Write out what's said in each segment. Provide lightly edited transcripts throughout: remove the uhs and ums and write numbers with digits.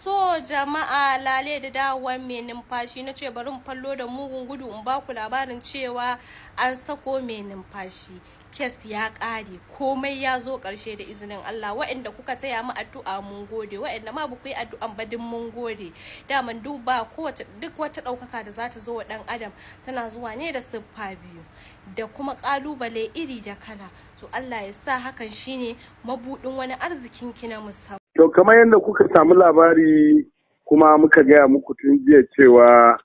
To jama'a, lale da dawowar Mai Numfashi. Na ce bari in fallo da mugun gudu in baku labarin cewa an sako Mai Numfashi. Case ya ƙare, komai ya zo ƙarshe da izinin Allah. Waɗanda kuka taya mu addu'a, mun gode. Waɗanda ma ku yi addu'an ba, duk mun gode. Daman duba kowace duk wata ɗaukaka da za ta zo wa ɗan adam tana zuwa ne da siffa biyu da kuma ƙalubale iri da kala. To Allah ya sa hakan shine mabuɗin wani arzikin ki na musamman. To, kamar yadda kuka samu labari kuma muka gaya muku tun jiya cewa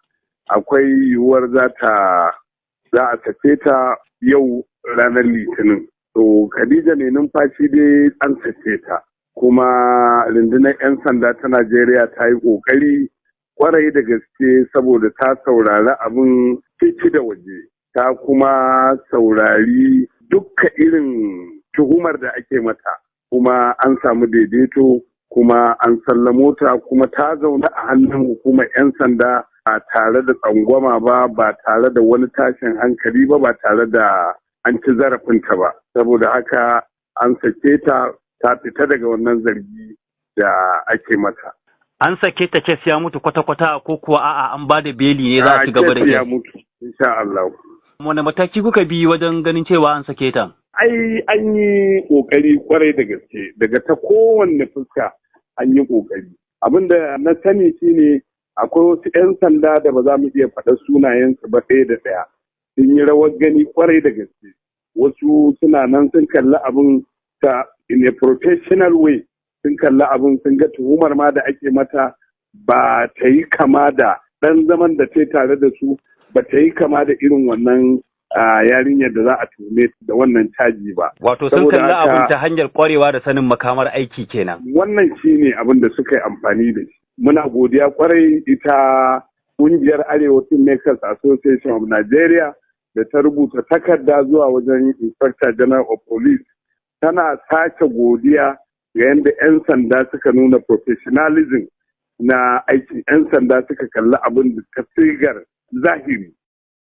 akwai yiwuwar za a sake ta yau ranar Litinin. To, Khadija Mai Numfashi dai an sake ta. Kuma rundunar 'yan sanda ta Najeriya ta yi ƙoƙari kwarai da gaske saboda ta saurari abin ciki da waje. Ta kuma saurari dukka irin tuhumar da ake mata. Kuma an samu daidaito, kuma an sallamo ta, kuma ta zaune a hannun hukumar 'yan sanda ba tare da tsangwama ba, ba tare da wani tashin hankali ba, ba tare da an ci zarafinta ba. Saboda haka an sake ta, ta fita daga wannan zargi da ake mata. An sake ta, case ya mutu kwata-kwata, ko kuwa a'a, an ba da beli ne za a ci gaba da ya mutu, insha Allah. Wani mataki kuka bi wajen ganin cewa an sake ta? Ai an yi ƙoƙari kwarai da gaske, daga ta kowanne fuska an yi ƙoƙari. Abin da na sani shine akwai wasu 'yan sanda da ba za mu iya faɗa sunayensu ba ɗaya da ɗaya, sun yi rawar gani kwarai da gaske. Wasu suna nan sun kalli abin ta in a professional way, sun kalli abin, sun ga tuhumar ma da ake mata ba ta yi kama da ɗan zaman da ta tare da su, ba ta yi kama da irin wannan yarinyar da za a tuhume da wannan caji ba. Wato sun kalli abin ta hanyar kwarewa da sanin makamar aiki kenan. Wannan shine abin da suka yi amfani da shi. Muna godiya kwarai ita ƙungiyar Arewa Makers Association of Nigeria da ta rubuta takarda zuwa wajen Inspector General of Police, tana sake godiya ga yadda 'yan sanda suka nuna professionalism na aikin 'yan sanda, suka kalli abin da ta sigar zahiri.